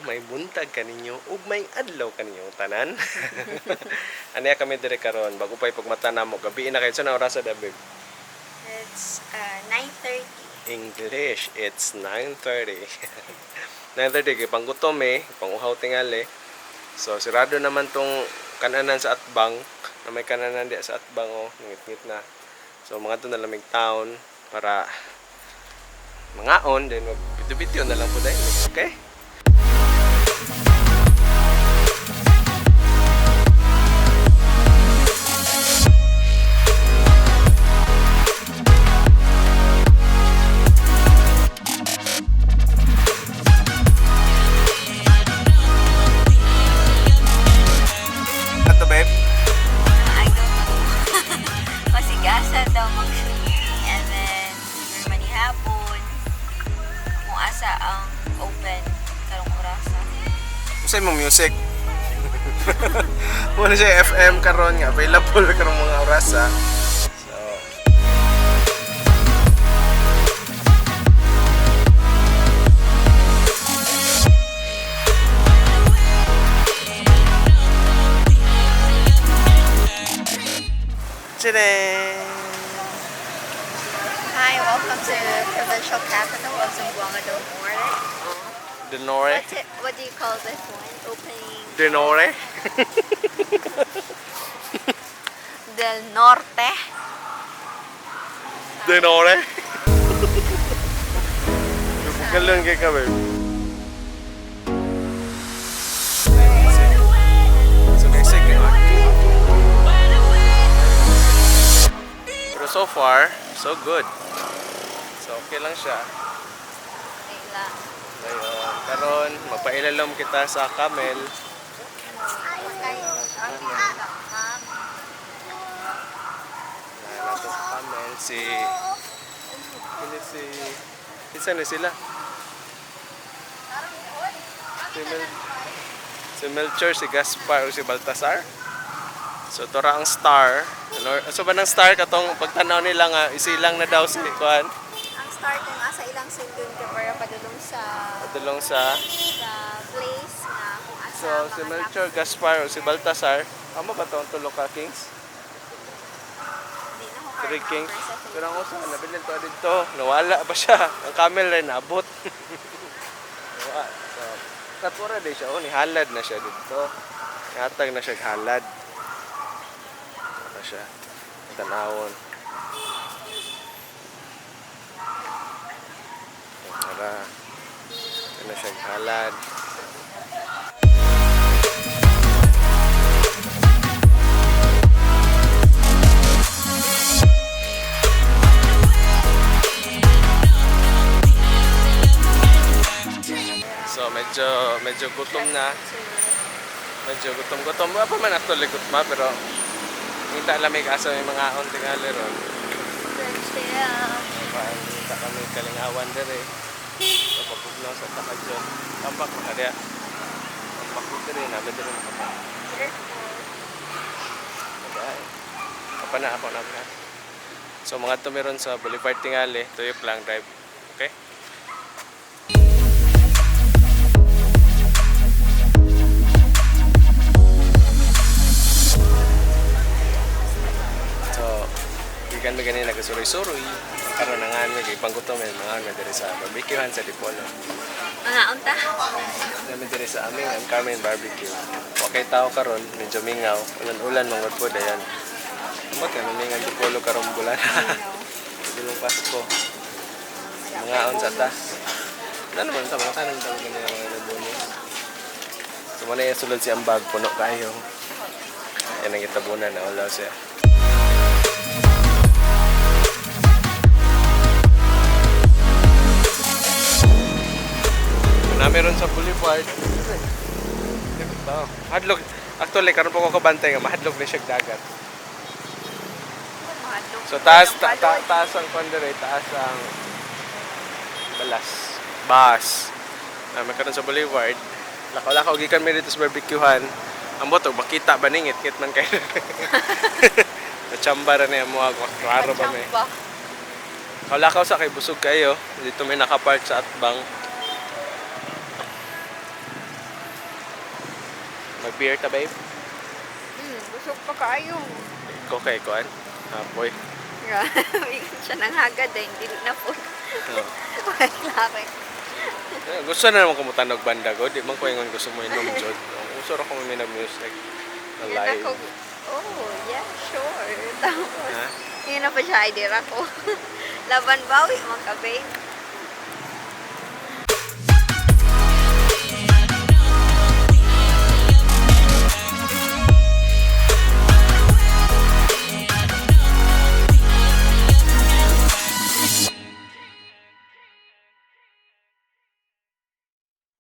May buntag kaninyo ug may adlaw kaninyo tanan. Aniya kami dire karon bago pa ipagmata namo. Gabi na kayo sa na orasa da, babe? It's 9:30. English, it's 9:30. 9:30 kay panggutom eh, panguhaw tingali. So sirado naman tong kananan sa Atbang, na may kananan di sa Atbang oh, ngit-ngit na. So mga to na lamig town para mangaon then magbityo-bityo na lang po dahil. Okay? Ato, babe? I don't know. Masigasa daw mag-shooting and then siguro manihapon kung asa ang open karong orasa. Unsay mong music? Muna siya FM karon nga available karong mga orasa. So Tcharam! Hi, welcome to provincial capital of Zamboanga del Norte. Denore. What do you call this one? Opening Denore. del Norte. Denore. Galon kay ka, babe. So guys, sige. Pero so far, so good. So okay lang siya. Kaila. Ngayon, karon mapailalom kita sa camel. Nato sa camel si hindi si isa na sila. Si Mel si Melchor, si Gaspar o si Baltasar. So tora ang star. Ano, so ba ng star katong pagtanaw nila nga isilang na daw si kuan Ang start kung asa ilang sundon ka para padulong sa padulong sa sa place nga kung asa So si mga Melchor, Gaspar o si Baltasar, amo ba tong tulo ka kings? Di na ko Three karon kings. ma-offer sa Pero ang usa nabilin to dito, nawala pa siya. Ang camel rin nabot. Nawa. So katura din siya, oh, nihalad na siya dito. Nihatag na siya halad. Ano siya? Tanawon. Tara. Ito na siya halad. So medyo medyo gutom na. Medyo gutom-gutom. Wa pa man actually gutma pero ngita lamig asa may mga aon tingali ron. Ngita kami kalingawan dere. So pagpugnaw sa takadyon. Tambak pa kaya. Tambak ko dere namin dere makapa. Agay. Apa na ako na. So mga tumiron sa Boulevard Tingali, tuyok lang drive. Okay? So, gikan mi ganina nagsuroy-suroy. Karon na nga mi kay panggutom mi mga mi diri sa barbecuehan sa Dipolo. Mga unta. Nami diri sa aming ang Carmen Barbecue. Okay tao karon, medyo mingaw. Ulan-ulan mangod po dayon. Amot kay mamingan Dipolo karong bulan. Dulong Pasko. Mga on sa ta. Ano naman sa mga kanan tawag ganyan mga bonus. So muna yung sulod si ambag puno kayo. Yan ang itabunan na ulaw siya. Na meron sa boulevard. Ito. Hadlok. Actually, karon po ko kabantay nga mahadlok ni siya dagat. So taas ta, ta, taas ang kondere, taas ang balas. Bas. Na may karon sa boulevard. Lakaw-lakaw gikan mi dito sa barbecuehan. Ang boto makita ba ningit ngit man kay. Nachamba ra niya mo ako. Klaro ba may. Lakaw sa kay busog kayo. Dito may nakapark sa atbang. Mag-beer ta, babe? Busog pa kaayo. Ikaw kay kuan? Hapoy. Ikan siya ng hagad eh, hindi na po. Oh. Wala ko. Eh, gusto na naman kumutan og banda ko. Di man ko ingon gusto mo inom jud. Gusto ra ko may music na Yun live. ako, oh, yeah, sure. Tapos, Ha? yun na pa siya, idea ko. Laban bawi, mga ka-babe.